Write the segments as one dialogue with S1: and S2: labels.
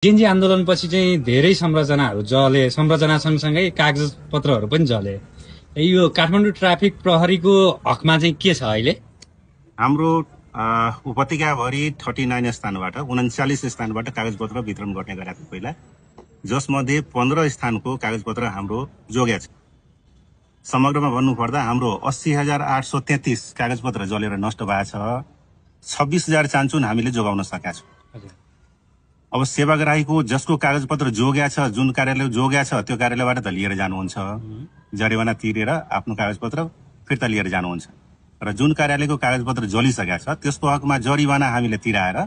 S1: JNG आन्दोलनपछि चाहिँ धेरै संरचनाहरू जले, संरचना सँगसँगै कागजपत्रहरू पनि जले। यो काठमाडौँ ट्राफिक प्रहरीको हकमा चाहिँ के छ अहिले?
S2: हाम्रो उपत्यकाभरि 39 स्थानबाट 39 स्थानबाट कागजपत्र वितरण गर्ने गरेको पहिला, जसमध्ये 15 स्थानको कागजपत्र हाम्रो जोग्या छ। समग्रमा भन्नुपर्दा हाम्रो 80,833 कागजपत्र जलेर नष्ट भएको छ। 26,000 चान्चुन हामीले जोगाउन सकेका छौँ। अब सेवाग्राहीको जसको कागजपत्र जोग्या छ, जुन कार्यालय जोग्या छ त्यो कार्यालयबाट त लिएर जानुहुन्छ, जरिवाना तिरेर आफ्नो कागजपत्र फिर्ता लिएर जानुहुन्छ। र जुन कार्यालयको कागजपत्र जलिसकेका छ त्यसको हकमा जरिवाना हामीले तिराएर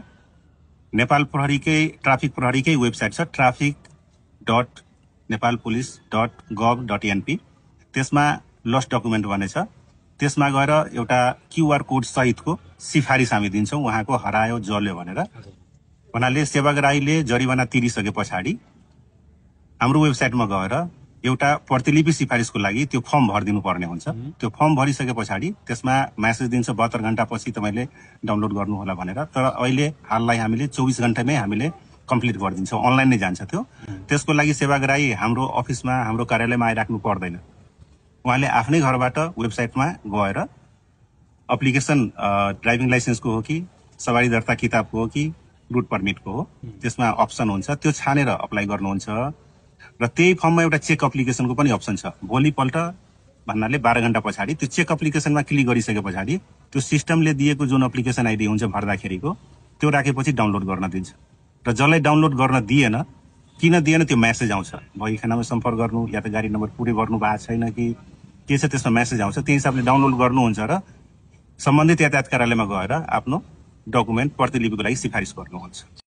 S2: नेपाल प्रहरीकै ट्राफिक प्रहरीकै वेबसाइट छ traffic.nepalpolice.gov.np, त्यसमा लस्ट डकुमेन्ट भन्ने छ। त्यसमा गएर एउटा क्युआर कोड सहितको सिफारिस हामी दिन्छौँ उहाँको हरायो जल्यो भनेर। भन्नाले सेवाग्राहीले जरिवाना तिरिसके पछाडि हाम्रो वेबसाइटमा गएर एउटा प्रतिलिपि सिफारिसको लागि त्यो फर्म भरिदिनु पर्ने हुन्छ। त्यो फर्म भरिसके पछाडि त्यसमा मेसेज दिन्छ 72 घण्टा पछि तपाईँले डाउनलोड गर्नु होला भनेर। तर अहिले हाललाई हामीले 24 घण्टामै हामीले कम्प्लिट गरिदिन्छौँ, अनलाइन नै जान्छ त्यो। त्यसको लागि सेवाग्राही हाम्रो अफिसमा हाम्रो कार्यालयमा आइराख्नु पर्दैन। उहाँले आफ्नै घरबाट वेबसाइटमा गएर एप्लिकेसन ड्राइभिङ लाइसेन्सको हो कि सवारी दर्ता किताबको हो कि रुट पर्मिटको हो, त्यसमा अप्सन हुन्छ, त्यो छानेर अप्लाई गर्नुहुन्छ। र त्यही फर्ममा एउटा चेक एप्लिकेसनको पनि अप्सन छ। भोलिपल्ट भन्नाले 12 घण्टा पछाडि त्यो चेक एप्लिकेसनमा क्लिक गरिसके पछाडि त्यो सिस्टमले दिएको जुन एप्लिकेसन आइडी हुन्छ भर्दाखेरिको त्यो राखेपछि डाउनलोड गर्न दिन्छ। र जसलाई डाउनलोड गर्न दिएन, किन दिएन त्यो मेसेज आउँछ, भोलि खानामा सम्पर्क गर्नु या त गाडी नम्बर पुरै गर्नु भएको छैन कि के छ, त्यसमा मेसेज आउँछ। त्यही हिसाबले डाउनलोड गर्नुहुन्छ र सम्बन्धित यातायात कार्यालयमा गएर आफ्नो डकुमेन्ट प्रतिलिपिको लागि सिफारिस गर्नुहुन्छ।